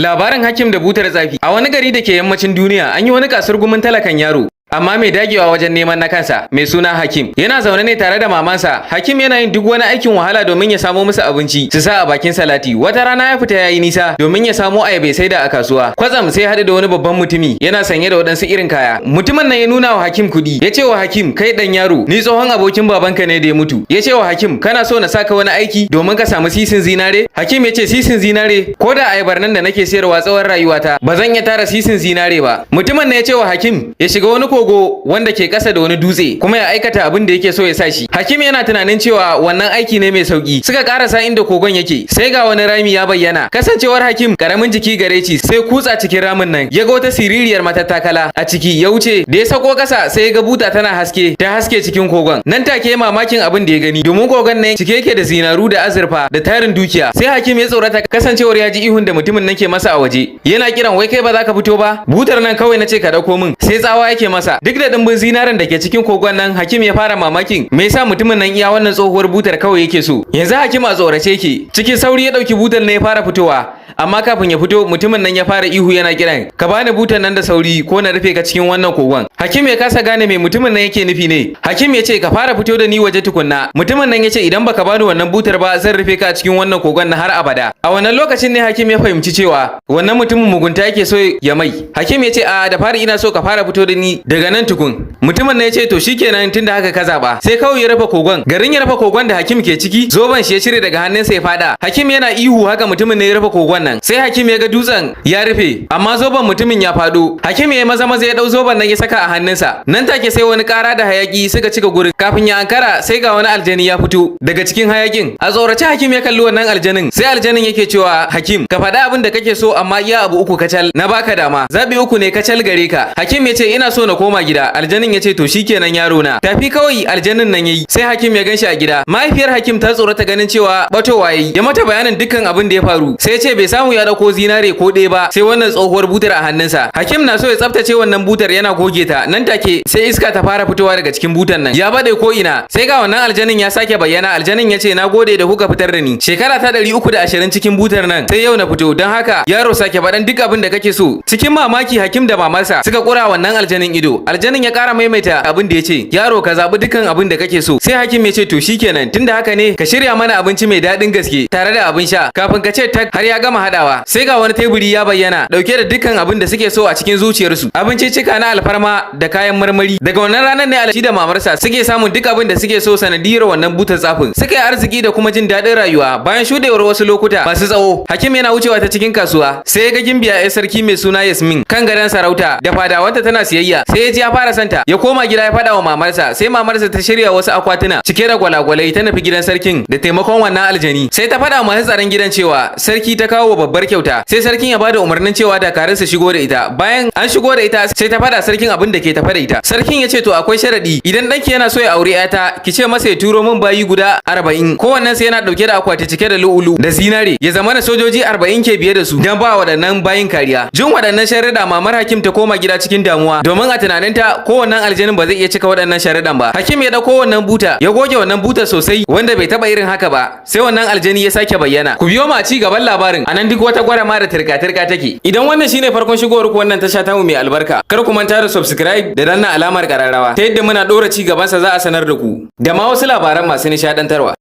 Labarin Hakim da butar tsafi. A wani gari da ke yammacin duniya, an yi wani kasurgumin talakan yaro, amma mai dagewa wajen neman na kansa, mai suna Hakim. Yana zaune ne tare da mamansa. Hakim yana yin duk wani aikin wahala domin ya samo musu abinci su sa a bakin salati. Wata rana ya fita yayi nisa domin ya samo ayaba ya saida a kasuwa. Kwatsam sai haɗu da wani babban mutumi yana sanye da waɗansu irin kaya. Mutumin nan ya nuna wa Hakim kuɗi, ya ce wa Hakim, "Kai ɗan yaro, ni tsohon abokin babanka ne da ya mutu." Ya ce wa Hakim, "Kana so na saka wani aiki domin ka samu sisin zinare?" Hakim ya ce, "Sisin zinare? Ko da ayabar nan da nake sayarwa tsawon rayuwata ba zan iya tara sisin zinare ba." Mutumin nan ya ce wa Hakim ya shiga wani kogo wanda ke ƙasa da wani dutse kuma ya aikata abin da yake so ya sa shi. Hakim yana tunanin cewa wannan aiki ne mai sauki. Suka karasa inda kogon yake, sai ga wani rami ya bayyana. Kasancewar Hakim karamin jiki gare shi, sai kutsa cikin ramin nan, ya ga wata siririyar matattakala a ciki, ya wuce. Da ya sako ƙasa, sai ya ga buta tana haske, ta haske cikin kogon. Nan take mamakin abin da ya gani, domin kogon nan cike yake da zinaru da azurfa da tarin dukiya. Sai Hakim ya tsorata, kasancewar ya ji ihun da mutumin nan ke masa a waje. Yana kiran, "Wai kai, ba za ka fito ba? Butar nan kawai na ce ka dauko min." Sai tsawa yake masa. Duk da dimbin zinaren da ke cikin kogon nan, Hakim ya fara mamakin me yasa mutumin nan iya wannan tsohuwar butar kawai yake so. Yanzu Hakim a tsorace yake. Cikin sauri ya dauki butar ne ya fara fitowa, amma kafin ya fito, mutumin nan ya fara ihu yana kiran, "Ka bani butar nan da sauri ko na rufe ka cikin wannan kogon." Hakim ya kasa gane me mutumin nan yake nufi ne. Hakim ya ce, "Ka fara fito da ni waje tukunna." Mutumin nan ya ce, "Idan baka bani wannan butar ba, zan rufe ka a cikin wannan kogon na har abada." A wannan lokacin ne Hakim ya fahimci cewa wannan mutumin mugunta yake so ya mai. Hakim ya ce, "A da fari ina so ka fara fito da ni daga nan tukun." Mutumin nan ya ce, "To shikenan, tunda haka ka zaba." Sai kawai ya rufe kogon. Garin ya rufe kogon da Hakim ke ciki, zoben shi ya cire daga hannunsa ya fada. Hakim yana ihu haka mutumin ne ya rufe kogon nan. Sai Hakim ya ga dutsen ya rufe, amma zoben mutumin ya fado. Hakim ya yi maza maza ya dau zoben nan ya saka a hannunsa. Nan take sai wani kara da hayaki suka cika gurin. Kafin ya ankara, sai ga wani aljani ya fito daga cikin hayakin. A tsorace Hakim ya kalli wannan aljanin. Sai aljanin yake cewa, "Hakim, ka faɗi abin da kake so, amma iya abu uku kacal na baka dama. Zabi uku ne kacal gare ka." Hakim ya ce, "Ina so na koma gida." Aljanin ya ce, "To shikenan, yaro na." Tafi kawai aljanin nan yayi, sai Hakim ya ganshi a gida. Mahaifiyar Hakim ta tsorata ganin cewa batowa yayi. Ya mata bayanin dukkan abin da ya faru. Sai ya ce bai samu ya dauko zinare ko ɗaya ba, sai wannan tsohuwar butar a hannunsa. Hakim na so ya tsaftace wannan butar, yana goge ta, nan take sai iska ta fara fitowa daga cikin butar nan, ya bade ko ina. Sai ga wannan aljanin ya sake bayyana. Aljanin ya ce, "Na gode da kuka fitar da ni. Shekara ta 320 cikin butar nan, sai yau na fito. Don haka, yaro, sake faɗan duk abin da kake so." Cikin mamaki Hakim da mamarsa suka kura wannan aljanin ido. Aljanin ya ƙara maimaita abin da ya ce, "Yaro, ka zaɓi dukkan abin da kake so." Sai Hakim ya ce, "To shikenan, tunda haka ne, ka shirya mana abinci mai daɗin gaske tare da abin sha." Kafin ka ce tak, har ya gama haɗawa, sai ga wani teburi ya bayyana dauke da dukkan abin da suke so a cikin zuciyarsu, abinci cika na alfarma da kayan marmari. Daga wannan ranar ne shi da mamarsa suke samun duk abin da suke so. Sanadiyar wannan butar tsafin, suka yi arziki da kuma jin daɗin rayuwa. Bayan shudewar wasu lokuta masu tsawo, Hakim yana wucewa ta cikin kasuwa, sai ya ga gimbiya 'yar sarki mai suna Yasmin kan gadon sarauta da fadawanta tana siyayya. Sai ya ji ya fara santa. Ya koma gida ya faɗa wa mamarsa. Sai mamarsa ta shirya wasu akwatuna cike da gwalagwalai, ta nufi gidan sarkin da taimakon wannan aljani. Sai ta faɗa masu tsaron gidan cewa sarki ta kawo wa babbar kyauta. Sai sarkin ya bada umarnin cewa dakarun su shigo da ita. Bayan an shigo da ita, sai ta faɗa sarkin abin da ke tafe da ita. Sarkin ya ce, "To, akwai sharadi. Idan ɗanki yana so ya aure 'yata, ki ce masa ya turo min bayi guda 40, kowannen sai yana ɗauke da akwati cike da lu'ulu da zinare, ya zama na sojoji 40 ke biye da su don ba waɗannan bayin kariya." Jin waɗannan sharuɗa, mamar Hakim ta koma gida cikin damuwa, domin a tunaninta kowannen aljanin ba zai iya cika waɗannan sharuɗan ba. Hakim ya ɗauko wannan buta, ya goge wannan buta sosai, wanda bai taɓa irin haka ba. Sai wannan aljani ya sake bayyana. Ku biyo mu a ci gaban labarin. Anan duk wata gwarama da tirka-tirka take. Idan wannan shine farkon shigowar ku wannan tasha tamu mai albarka, kar ku manta da subscribe da danna alamar kararrawa, ta yadda muna ɗora ci gabansa za a sanar da ku, da ma wasu labaran masu nishaɗantarwa.